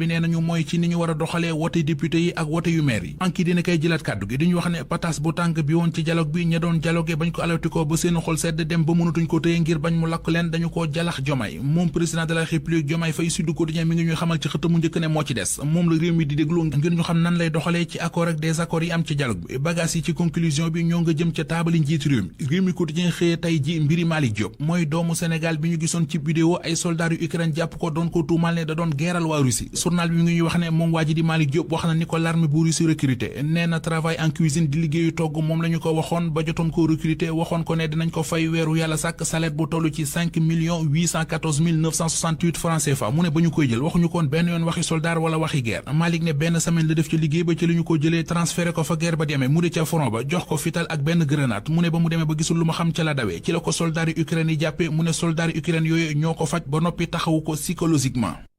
bi nee nañu mooy ci ni ñu war a doxalee wote député yi ak wote yu maire yi anki dina koy jëlaat kàddu gi diñu wax ne patas bu tànk bi woon ci dialogue bi ña doon dialogue bañ ko alawtikoo ba seen xol sedd dem ba mënatuñ ko tëye ngir bañ mu lakk leen dañu koo jalax Diomaye moom président de la République Diomaye Faye Sud Quotidien mi ngi ñuy xamal ci xëtamu njëkk ne moo ci des moom la réew mi di déglu ngir ñu xam nan lay doxalee ci accord ak désaccord yi am ci dialogue bi bagage yi ci conclusion bi ñoo nga jëm ca taabali njiit réew mi Quotidien xëye tey ji mbiri Malick Diop mooy doomu Sénégal bi ñu gisoon ci vidéo ay soldats yu Ukraine jàpp ko doon ko tuumal ne da doon geeral waa Russie journal bi mi ngi ñuy wax ne moom waa ji di Malick Diop wax na ni ko l'armée bu Russie recruté nee na travail en cuisine di liggéeyu togg moom la ñu ko waxoon ba jotoon koo recruté waxoon ko ne dinañ ko fay weeru yàlla sàkk salaire bu toll ci 5,814,968 francs CFA mu ne ba ñu koy jël waxuñu koon benn yoon waxi soldat wala waxi guerre Malick ne benn semaine la def ci liggéey ba ci la ñu ko jëlee transféré ko fa guerre ba demee mu de ca front ba jox ko fital ak benn grenade mu ne ba mu demee ba gisul lu ma xam ca la dawee ci la ko soldat yu Ukraine yi jàppe mu ne soldat yu Ukraine yooyu ñoo ko faj ba noppi taxawu ko psychologiquement